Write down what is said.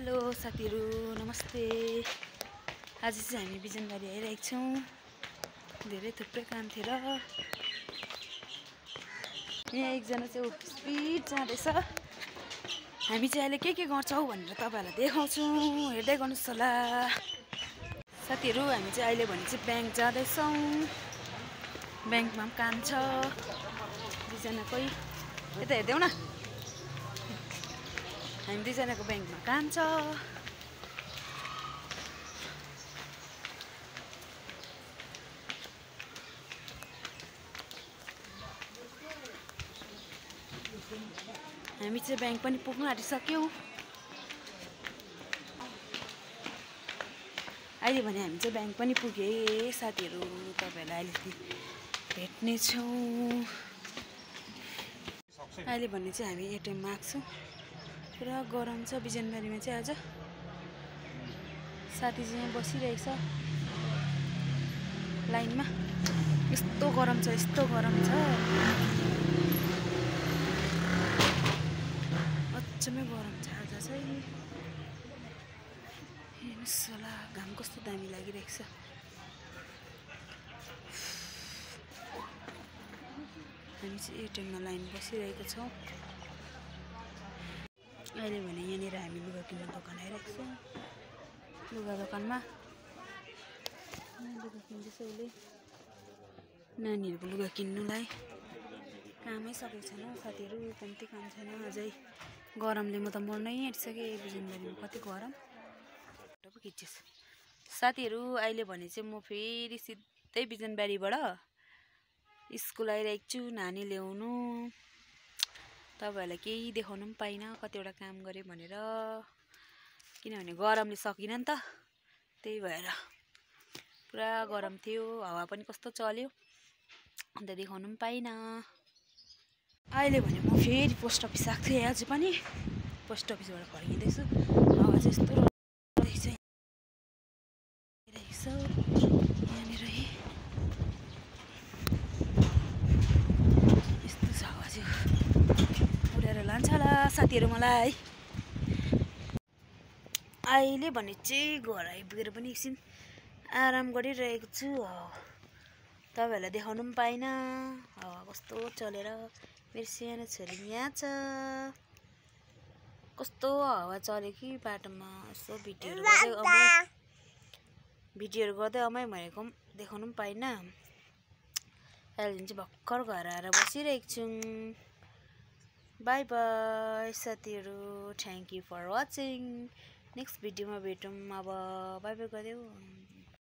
Hello साथीहरु नमस्ते। आज चाहिँ हामी बिजनबारी आइरहेको छौं। धेरै थुप्रै काम थियो र यहाँ एकजना चाहिँ स्पिड जाँदैछ। हामी चाहिँ अहिले के गर्छौं भनेर तपाईहरुलाई देखाउँछौं, हेर्दै गर्नुस् होला। साथीहरु हामी चाहिँ अहिले भने चाहिँ ब्याङ्क जाँदै छौं। ब्याङ्कमा काम छ दुईजनाकै, यता हेर्देऊ न। हामी दुईजनाको ब्याङ्कमा काम छ। हामी चाहिँ ब्याङ्क पनि पुग्न आँटिसक्यौं। अहिले भने हामी चाहिँ ब्याङ्क पनि पुगे साथीहरु, तपाईहरुलाई अहिले भेट्ने छौं। अहिले भने चाहिँ हामी एटीएम मा आछौं। पुरा गरम छ बिजनबारीमा चाहिँ आज। साथी चाहिँ यहाँ बसिरहेछ लाइनमा। यस्तो गरम छ, यस्तो गरम छ। अचम्मै गरम छ आज चाहिँ। हेर्नुस् होला घाम कस्तो दामी लागिरहेको छ। हामी चाहिँ एटीएममा लाइन बसिरहेको छौं। अहिले भने यहाँनिर हामी लुगा किन्ने दोकान आइरहेको छौं। लुगा दोकानमा लुगा किन्दैछ उसले। नानीहरुको लुगा किन्नुलाई कामै सकेको छैन साथीहरु, कम्ती काम छैन अझै। गरमले म त मर्नै आँटिसके। बिजनबारीमा कति गरम फोटो खिच्चिस। साथीहरु अहिले भने चाहिँ म फेरि सिधै बिजनबारीबाट स्कुल आइरहेको छु नानी ल्याउनु। तपाईहरुलाई केही देखाउनु पनि पाइन, कतिवटा काम गरे भनेर, किनभने गरमले सकिन नि त। त्यही भएर पुरा गरम थियो, हावा पनि कस्तो चल्यो, अन्त देखाउनु पनि पाइन। अहिले भने म फेरि पोस्ट अफिस आएको थिएँ। आज पनि पोस्ट अफिसबाट फर्किँदैछु। हावा चाहिँ यस्तो रहेछ यहाँनिर। यस्तो छ हावा चाहिँ, उडेर लान्छ होला साथीहरु मलाई। अहिले भने चाहिँ घर आइपुगेर पनि एकछिन आराम गरिरहेको छु। तपाईहरुलाई देखाउनु पनि पाइन हावा कस्तो चलेर। मेरो सानो छोरी यहाँ छ। कस्तो हावा चल्यो कि बाटोमा। यसो भिडियोहरु गर्दै अमै भनेको देखाउनु पनि पाइन। अहिले चाहिँ भर्खर घर आएर बसिरहेको छु। बाई बाई साथीहरु, thank you for watching. Next भिडियोमा भेटौँ अब। Bye bye गर्देऊ।